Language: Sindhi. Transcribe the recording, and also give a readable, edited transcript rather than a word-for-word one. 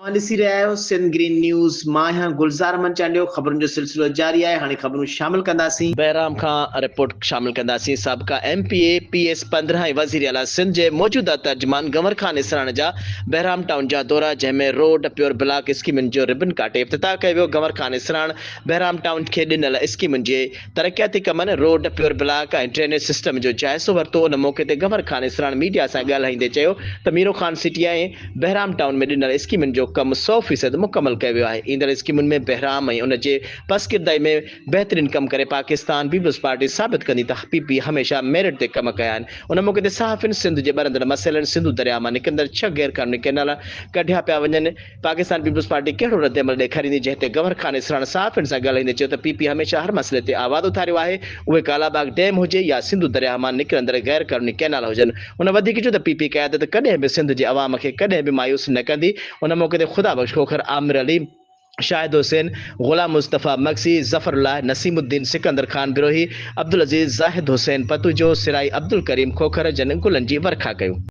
اوهان ڏسي رهيا آهيو سنڌ گرين نيوز، مان آهيان گلزار احمد چانڊيو، خبرن جو سلسلو جاري آهي، هاڻي خبرون شامل ڪنداسين. بهرام کان رپورٽ شامل ڪنداسين، سابقه M P A, P S 15 ۽ وزير اعليٰ سنڌ جي موجوده ترجمان گنور خان اسراڻ جا بهرام ٽائون جا دورا، جنهن ۾ روڊ، پيور بلاڪ اسڪيمن جو ربن ڪاٽي افتتاح ڪيو ويو، گنور خان اسراڻ بهرام ٽائون کي ڏنل اسڪيمن جي ترقياتي ڪمن، road, paver block ۽ drainage system جو جائزو ورتو، ان موقعي تي گنور خان اسراڻ ميڊيا سان ڳالهائيندي چيو ته ميرو خان سٽي ۽ بهرام ٽائون ۾ ڏنل اسڪيمن جو ڪم 100% مڪمل ڪيو ويو آهي، ايندڙ اسڪيمن ۾ بهرام ۽ ان جي پسگردائي ۾ بهترين ڪم ڪري پاڪستان پيپلز پارٽي ثابت ڪندي ته پي پي هميشه ميرٽ تي ڪم ڪيا آهن، ان موقعي تي صحافين سنڌ جي ٻرندڙ مسئلن، سنڌو درياهه مان نڪرندڙ ڇهه غيرقانوني ڪئنال ڪڍيا پيا وڃن، پاڪستان پيپلز پارٽي ڪهڙو ردعمل ڏيکاريندي جنهن تي گوهر خان اسراڻ صحافين سان ڳالهائيندي چيو ته پي پي هميشه هر مسئلي تي آواز اٿاريو آهي اهي ڪالا باغ ڊيم هجي يا سنڌو درياهه مان نڪرندڙ غير قانوني ڪئنال هجن هن وڌيڪ چيو ته پي پي قيادت ڪڏهن به سنڌ جي عوام کي ڪڏهن به مايوس نه ڪندي ان موقعي تي خدا بخش کوکر، عامر علي، شاهد حسين، غلام مصطفيٰ مگسي، ظفر الله، نسيم الدين، سڪندر خان بروهي، عبدالعزيز، زاهد حسين پتوجو، سرائي عبدالڪريم کوکر جن گلن جي ورکا ڪيون.